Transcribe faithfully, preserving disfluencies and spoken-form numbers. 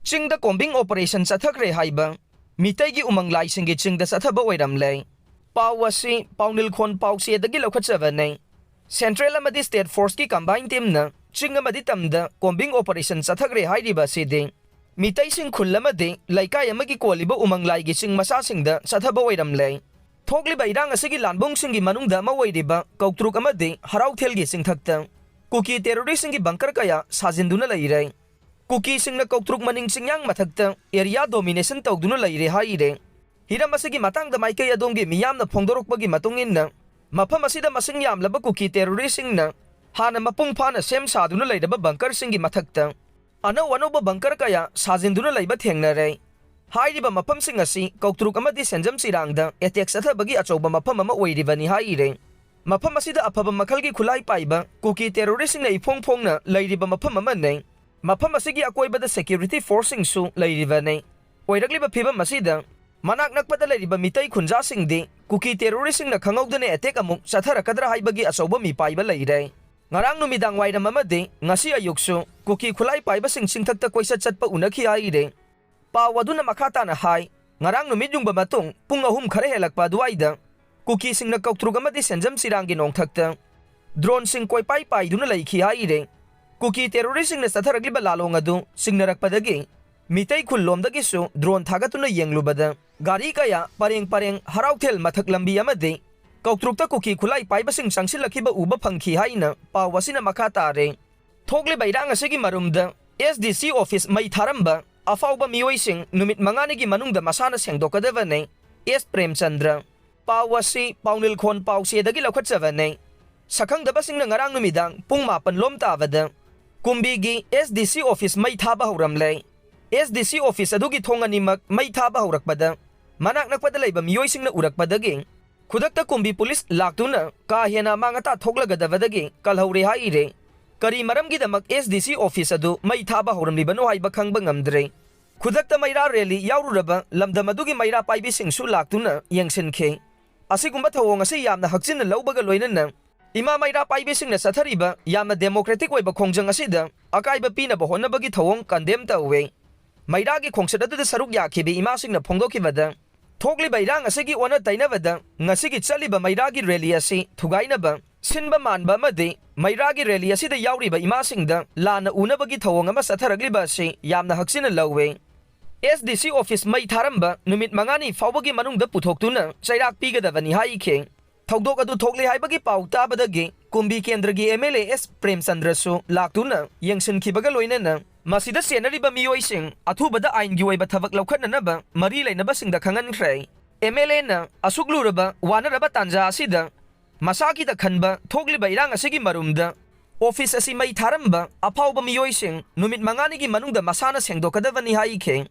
ꯆꯤꯡꯗ combing operation ꯆꯠꯊꯈ꯭ꯔꯦ ꯍꯥꯏꯕ ꯃꯤꯇꯩꯒꯤ ꯎꯃꯪ ꯂꯥꯏꯁꯤꯡꯒꯤ ꯆꯤꯡꯗ ꯆꯠꯊꯕ ꯑꯣꯏꯔꯝꯂꯦ꯫ ꯄꯥꯎ ꯑꯁꯤ ꯄꯥꯎꯅꯤꯜꯈꯣꯟ ꯄꯥꯎꯆꯦꯗꯒꯤ ꯂꯧꯈꯠꯆꯕꯅꯤ꯫ Central ꯑꯃꯗꯤ State Forceꯀꯤ combine teamꯅ ꯆꯤꯡ ꯑꯃꯗꯤ ꯇꯝꯗ combing operation ꯆꯠꯊꯈ꯭ꯔꯦ ꯍꯥꯏꯔꯤꯕ ꯑꯁꯤꯗꯤ ꯃꯤꯇꯩꯁꯤꯡ ꯈꯨꯜ ꯑꯃꯗꯤ ꯂꯩꯀꯥꯏ ꯑꯃꯒꯤ ꯀꯣꯜꯂꯤꯕ ꯎꯃꯪ ꯂꯥꯏꯒꯤ ꯆꯤꯡ ꯃꯆꯥꯁꯤꯡꯗ ꯆꯠꯊꯕ ꯑꯣꯏꯔꯝꯂꯦ꯫ ꯊꯣꯛꯂꯤꯕ ꯏꯔꯥꯡ ꯑꯁꯤꯒꯤ ꯂꯥꯟꯕꯨꯡꯁꯤꯡꯒꯤ ꯃꯅꯨꯡꯗ ꯑꯃ ꯑꯣꯏꯔꯤꯕ ꯀꯧꯇ꯭ꯔꯨꯛ ꯑꯃꯗꯤ ꯍꯔꯥꯎꯊꯦꯜꯒꯤ ꯆꯤꯡꯊꯛꯇ ꯀꯨꯀꯤ terroristꯁꯤꯡꯒꯤ bunker ꯀꯌꯥ ꯁꯥꯖꯤꯟꯗꯨꯅ ꯂꯩꯔꯦ꯫ ꯀꯨꯀꯤꯁꯤꯡꯅ ꯀꯧꯇ꯭ꯔꯨꯛ ꯃꯅꯤꯡ ꯆꯤꯡꯌꯥꯡ ꯃꯊꯛꯇ area domination ꯇꯧꯗꯨꯅ ꯂꯩꯔꯦ ꯍꯥꯏꯔꯦ꯫ ꯍꯤꯔꯝ ꯑꯁꯤꯒꯤ ꯃꯇꯥꯡꯗ ꯃꯥꯏꯀꯩ ꯑꯗꯣꯝꯒꯤ ꯃꯤꯌꯥꯝꯅ ꯐꯣꯡꯗꯣꯔꯛꯄꯒꯤ ꯃꯇꯨꯡ ꯏꯟꯅ, ꯃꯐꯝ ꯑꯁꯤꯗ ꯃꯁꯤꯡ ꯌꯥꯝꯂꯕ ꯀꯨꯀꯤ terroristꯁꯤꯡꯅ ꯍꯥꯟꯅ ꯃꯄꯨꯡ ꯐꯥꯅ ꯁꯦꯝ ꯁꯥꯗꯨꯅ ꯂꯩꯔꯕ bunkerꯁꯤꯡꯒꯤ ꯃꯊꯛꯇ ꯑꯅꯧ ꯑꯅꯧꯕ bunker ꯀꯌꯥ ꯁꯥꯖꯤꯟꯗꯨꯅ ꯂꯩꯕ ꯊꯦꯡꯅꯔꯦ꯫ ꯍꯥꯏꯔꯤꯕ ꯃꯐꯝꯁꯤꯡ ꯑꯁꯤ ꯀꯧꯇ꯭ꯔꯨꯛ ꯑꯃꯗꯤ ꯁꯦꯟꯖꯝ ꯆꯤꯔꯥꯡꯗ attack ꯆꯠꯊꯕꯒꯤ ꯑꯆꯧꯕ ꯃꯐꯝ ꯑꯃ ꯑꯣꯏꯔꯤꯕꯅꯤ ꯍꯥꯏꯔꯦ꯫ ꯃꯐꯝ ꯑꯁꯤꯗ ꯑꯐꯕ ꯃꯈꯜꯒꯤ ꯈꯨꯠꯂꯥꯏ ꯄꯥꯏꯕ ꯀꯨꯀꯤ terroristꯁꯤꯡꯅ ꯏꯐꯣꯡ ꯐꯣꯡꯅ ꯂꯩꯔꯤꯕ ꯃꯐꯝ ꯑꯃꯅꯤ꯫ ꯃꯐꯝ ꯑꯁꯤꯒꯤ ꯑꯀꯣꯏꯕꯗ security forceꯁꯤꯡꯁꯨ ꯂꯩꯔꯤꯕꯅꯤ꯫ ꯑꯣꯏꯔꯛꯂꯤꯕ ꯐꯤꯕꯝ ꯑꯁꯤꯗ ꯃꯅꯥꯛ ꯅꯛꯄꯗ ꯂꯩꯔꯤꯕ ꯃꯤꯇꯩ ꯈꯨꯟꯖꯥꯁꯤꯡꯗꯤ ꯀꯨꯀꯤ terroristꯁꯤꯡꯅ ꯈꯪꯍꯧꯗꯅ attack ꯑꯃꯨꯛ ꯆꯠꯊꯔꯛꯀꯗ꯭ꯔꯥ ꯍꯥꯏꯕꯒꯤ ꯑꯆꯧꯕ ꯃꯤꯄꯥꯏꯕ ꯂꯩꯔꯦ꯫ ꯉꯔꯥꯡ ꯅꯨꯃꯤꯗꯥꯡ ꯋꯥꯏꯔꯝ ꯑꯃꯗꯤ ꯉꯁꯤ ꯑꯌꯨꯛꯁꯨ ꯀꯨꯀꯤ ꯈꯨꯠꯂꯥꯏ ꯄꯥꯏꯕꯁꯤꯡ ꯆꯤꯡꯊꯛꯇ ꯀꯣꯏꯆꯠ ꯆꯠꯄ ꯎꯅꯈꯤ ꯍꯥꯏꯔꯦ꯫ ꯄꯥꯎ ꯑꯗꯨꯅ ꯃꯈꯥ ꯇꯥꯅ ꯍꯥꯏ, ꯉꯔꯥꯡ ꯅꯨꯃꯤꯠ ꯌꯨꯡꯕ ꯃꯇꯨꯡ ꯄꯨꯡ ꯑꯍꯨꯝ ꯈꯔ ꯍꯦꯜꯂꯛꯄ ꯑꯗꯨꯋꯥꯏꯗ ꯀꯨꯀꯤꯁꯤꯡꯅ ꯀꯧꯇ꯭ꯔꯨꯛ ꯑꯃꯗꯤ ꯁꯦꯟꯖꯝ ꯆꯤꯔꯥꯡꯒꯤ ꯅꯣꯡꯊꯛꯇ droneꯁꯤꯡ ꯀꯣꯏꯄꯥꯏ ꯄꯥꯏꯗꯨꯅ ꯂꯩꯈꯤ ꯍꯥꯏꯔꯦ꯫ ꯀꯨꯀꯤ terroristꯁꯤꯡꯅ ꯆꯠꯊꯔꯛꯂꯤꯕ ꯂꯥꯂꯣꯡ ꯑꯗꯨ ꯆꯤꯡꯅꯔꯛꯄꯗꯒꯤ ꯃꯤꯇꯩ ꯈꯨꯜ ꯂꯣꯝꯗꯒꯤꯁꯨ drone ꯊꯥꯒꯠꯇꯨꯅ ꯌꯦꯡꯂꯨꯕꯗ ꯒꯥꯔꯤ ꯀꯌꯥ ꯄꯔꯦꯡ ꯄꯔꯦꯡ ꯍꯔꯥꯎꯊꯦꯜ ꯃꯊꯛ ꯂꯝꯕꯤ ꯑꯃꯗꯤ ꯀꯧꯇ꯭ꯔꯨꯛꯇ ꯀꯨꯀꯤ ꯈꯨꯠꯂꯥꯏ ꯄꯥꯏꯕꯁꯤꯡ ꯆꯪꯁꯤꯜꯂꯛꯈꯤꯕ ꯎꯕ ꯐꯪꯈꯤ ꯍꯥꯏꯅ ꯄꯥꯎ ꯑꯁꯤꯅ ꯃꯈꯥ ꯇꯥꯔꯦ꯫ ꯊꯣꯛꯂꯤꯕ ꯏꯔꯥꯡ ꯑꯁꯤꯒꯤ ꯃꯔꯨꯝꯗ SDC office ꯃꯩ ꯊꯥꯔꯝꯕ ꯑꯐꯥꯎꯕ ꯃꯤꯑꯣꯏꯁꯤꯡ ꯅꯨꯃꯤꯠ ꯃꯉꯥꯅꯤꯒꯤ ꯃꯅꯨꯡꯗ ꯃꯁꯥꯅ ꯁꯦꯡꯗꯣꯛꯀꯗꯕꯅꯤ, ꯑꯦꯁ ꯄ꯭ꯔꯦꯝꯆꯟꯗ꯭ꯔ꯫ ꯄꯥꯎ ꯑꯁꯤ ꯄꯥꯎꯅꯤꯜꯈꯣꯟ ꯄꯥꯎꯆꯦꯗꯒꯤ ꯂꯧꯈꯠꯆꯕꯅꯤ꯫ ꯁꯛꯈꯪꯗꯕꯁꯤꯡꯅ ꯉꯔꯥꯡ ꯅꯨꯃꯤꯗꯥꯡ ꯄꯨꯡ ꯃꯥꯄꯟ ꯂꯣꯝ ꯇꯥꯕꯗ ꯀꯨꯝꯕꯤꯒꯤ SDC office ꯃꯩ ꯊꯥꯕ ꯍꯧꯔꯝꯂꯦ꯫ SDC office ꯑꯗꯨꯒꯤ ꯊꯣꯡ ꯑꯅꯤꯃꯛ ꯃꯩ ꯊꯥꯕ ꯍꯧꯔꯛꯄꯗ ꯃꯅꯥꯛ ꯅꯛꯄꯗ ꯂꯩꯕ ꯃꯤꯑꯣꯏꯁꯤꯡꯅ ꯎꯔꯛꯄꯗꯒꯤ ꯈꯨꯗꯛꯇ ꯀꯨꯝꯕꯤ ꯄꯨꯂꯤꯁ ꯂꯥꯛꯇꯨꯅ ꯀꯥ ꯍꯦꯟꯅ ꯑꯃꯥꯡ ꯑꯇꯥ ꯊꯣꯛꯂꯒꯗꯕꯗꯒꯤ ꯀꯜꯍꯧꯔꯦ ꯍꯥꯏꯔꯦ꯫ ꯀꯔꯤ ꯃꯔꯝꯒꯤꯗꯃꯛ SDC office ꯑꯗꯨ ꯃꯩ ꯊꯥꯕ ꯍꯧꯔꯝꯂꯤꯕꯅꯣ ꯍꯥꯏꯕ ꯈꯪꯕ ꯉꯝꯗ꯭ꯔꯦ꯫ ꯈꯨꯗꯛꯇ ꯃꯩꯔꯥ rally ꯌꯥꯎꯔꯨꯔꯕ ꯂꯝꯗꯝ ꯑꯗꯨꯒꯤ ꯃꯩꯔꯥ ꯄꯥꯏꯕꯤꯁꯤꯡꯁꯨ ꯂꯥꯛꯇꯨꯅ ꯌꯦꯡꯁꯤꯟꯈꯤ꯫ ꯑꯁꯤꯒꯨꯝꯕ ꯊꯧꯑꯣꯡ ꯑꯁꯤ ꯌꯥꯝꯅ ꯍꯛꯆꯤꯟꯅ ꯂꯧꯕꯒ ꯂꯣꯏꯅꯅ ꯏꯃꯥ ꯃꯩꯔꯥ ꯄꯥꯏꯕꯤꯁꯤꯡꯅ ꯆꯠꯊꯔꯤꯕ ꯌꯥꯝꯅ democratic ꯑꯣꯏꯕ ꯈꯣꯡꯖꯪ ꯑꯁꯤꯗ ꯑꯀꯥꯏꯕ ꯄꯤꯅꯕ ꯍꯣꯠꯅꯕꯒꯤ ꯊꯧꯑꯣꯡ condemn ꯇꯧꯏ꯫ ꯃꯩꯔꯥꯒꯤ ꯈꯣꯡꯆꯠ ꯑꯗꯨꯗ ꯁꯔꯨꯛ ꯌꯥꯈꯤꯕ ꯏꯃꯥꯁꯤꯡꯅ ꯐꯣꯡꯗꯣꯛꯈꯤꯕꯗ, ꯊꯣꯛꯂꯤꯕ ꯏꯔꯥꯡ ꯑꯁꯤꯒꯤ ꯑꯣꯟꯅ ꯇꯩꯅꯕꯗ ꯉꯁꯤꯒꯤ ꯆꯠꯂꯤꯕ ꯃꯩꯔꯥꯒꯤ ꯔꯦꯂꯤ ꯑꯁꯤ ꯊꯨꯒꯥꯏꯅꯕ ꯁꯤꯟꯕ ꯃꯥꯟꯕ ꯑꯃꯗꯤ ꯃꯩꯔꯥꯒꯤ ꯔꯦꯂꯤ ꯑꯁꯤꯗ ꯌꯥꯎꯔꯤꯕ ꯏꯃꯥꯁꯤꯡꯗ ꯂꯥꯟꯅ ꯎꯅꯕꯒꯤ ꯊꯧꯑꯣꯡ ꯑꯃ ꯆꯠꯊꯔꯛꯂꯤꯕ ꯑꯁꯤ ꯌꯥꯝꯅ ꯍꯛꯆꯤꯟꯅ ꯂꯧꯏ꯫ ꯑꯦꯁ ꯗꯤ ꯁꯤ ꯑꯣꯐꯤꯁ ꯃꯩ ꯊꯥꯔꯝꯕ ꯅꯨꯃꯤꯠ ꯃꯉꯥꯅꯤ ꯐꯥꯎꯕꯒꯤ ꯃꯅꯨꯡꯗ ꯄꯨꯊꯣꯛꯇꯨꯅ ꯆꯩꯔꯥꯛ ꯄꯤꯒꯗꯕꯅꯤ ꯍꯥꯏꯈꯤ꯫ ꯊꯧꯗꯣꯛ ꯑꯗꯨ ꯊꯣꯛꯂꯦ ꯍꯥꯏꯕꯒꯤ ꯄꯥꯎ ꯇꯥꯕꯗꯒꯤ ꯀꯨꯝꯕꯤ ꯀꯦꯟꯗ꯭ꯔꯒꯤ ꯑꯦꯝ ꯑꯦꯜ ꯑꯦ ꯑꯦꯁ ꯄ꯭ꯔꯦꯝꯆꯟꯗ꯭ꯔꯁꯨ ꯂꯥꯛꯇꯨꯅ ꯌꯦꯡꯁꯤꯟꯈꯤꯕꯒ ꯂꯣꯏꯅꯅ ꯃꯁꯤꯗ ꯆꯦꯟꯅꯔꯤꯕ ꯃꯤꯑꯣꯏꯁꯤꯡ ꯑꯊꯨꯕꯗ ꯑꯥꯏꯟꯒꯤ ꯑꯣꯏꯕ ꯊꯕꯛ ꯂꯧꯈꯠꯅꯅꯕ ꯃꯔꯤ ꯂꯩꯅꯕꯁꯤꯡꯗ ꯈꯪꯍꯟꯈ꯭ꯔꯦ꯫ ꯑꯦꯝ ꯑꯦꯜ ꯑꯦꯅ ꯑꯁꯨꯛ ꯂꯨꯔꯕ ꯋꯥꯅꯔꯕ ꯇꯥꯟꯖꯥ ꯑꯁꯤꯗ ꯃꯁꯥꯒꯤꯗ ꯈꯟꯕ ꯊꯣꯛꯂꯤꯕ ꯏꯔꯥꯡ ꯑꯁꯤꯒꯤ ꯃꯔꯨꯝꯗ ꯑꯣꯐꯤꯁ ꯑꯁꯤ ꯃꯩ ꯊꯥꯔꯝꯕ ꯑꯐꯥꯎꯕ ꯃꯤꯑꯣꯏꯁꯤꯡ ꯅꯨꯃꯤꯠ ꯃꯉꯥꯅꯤꯒꯤ ꯃꯅꯨꯡꯗ ꯃꯁꯥꯅ ꯁꯦꯡꯗꯣꯛꯀꯗꯕꯅꯤ ꯍꯥꯏꯈꯤ꯫